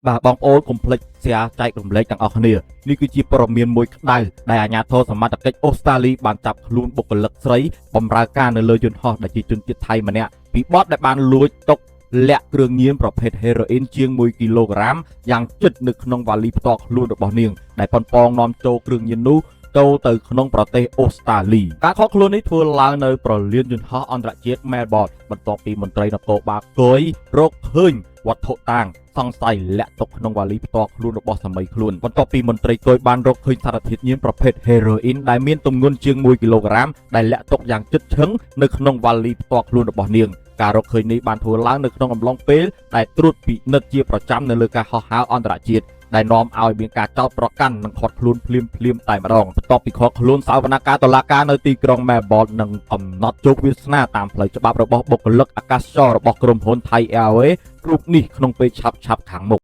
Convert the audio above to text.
បាទបងប្អូនកុំភ្លេច share ចែករំលែកទាំងអស់គ្នានេះគឺជាព័ត៌មានមួយក្តៅដែលអាជ្ញាធរសមត្ថកិច្ចអូស្ត្រាលីបានចាប់ខ្លួនបុគ្គលិកស្រីបម្រើការនៅលើយន្តហោះដែលជាជនជាតិថៃម្នាក់ពីបទដែលបានលួចទុកលាក់គ្រឿងញៀនប្រភេទហេរ៉ូអ៊ីនជាង1គីឡូក្រាមយ៉ាងជិតនៅក្នុងវ៉ាលីផ្ទាល់ខ្លួនរបស់នាងដែលប៉ុនប៉ងនាំចូលគ្រឿងញៀននោះចូលទៅក្នុងប្រទេសអូស្ត្រាលីការឃាត់ខ្លួននេះធ្វើឡើងនៅប្រលានយន្តហោះអន្តរជាតិ Melbourne បន្ទាប់ពីមន្ត្រីនគរបាលគយរកឃើញវត្ថុតាងសង្ស័យលាក់ទុកក្នុងវ៉ាលីផ្ទាល់ខ្លួនរបស់សាមីខ្លួនបន្ទាប់ពីមន្ត្រីគយបានរកឃើញសារធាតុញៀនប្រភេទហេរ៉ូអ៊ីនដែលមានទម្ងន់ជាង1គីឡូក្រាមដែលលាក់ទុកយ៉ាងជិតឈឹងនៅក្នុងវ៉ាលីផ្ទាល់ខ្លួនរបស់នាងការរកឃើញនេះបានធ្វើឡើងនៅក្នុងអំឡុងពេលដែលត្រួតពិនិត្យជាប្រចាំនៅលើការហោះហើរអន្តរជាតិដែលនាំឲ្យមានការចោទប្រកាន់និងឃាត់ខ្លួនភ្លាមភ្លាមៗតែម្ដងបន្ទាប់ពីឃាត់ខ្លួនសវនកម្មតុលាការនៅទីក្រុង Melbourne នឹងកំណត់ជោគវាសនាតាមផ្លូវច្បាប់របស់បុគ្គលិកអាកាសចររបស់ក្រុមហ៊ុន Thai Airways រូបនេះក្នុងពេលឆាប់ៗខាងមុខ។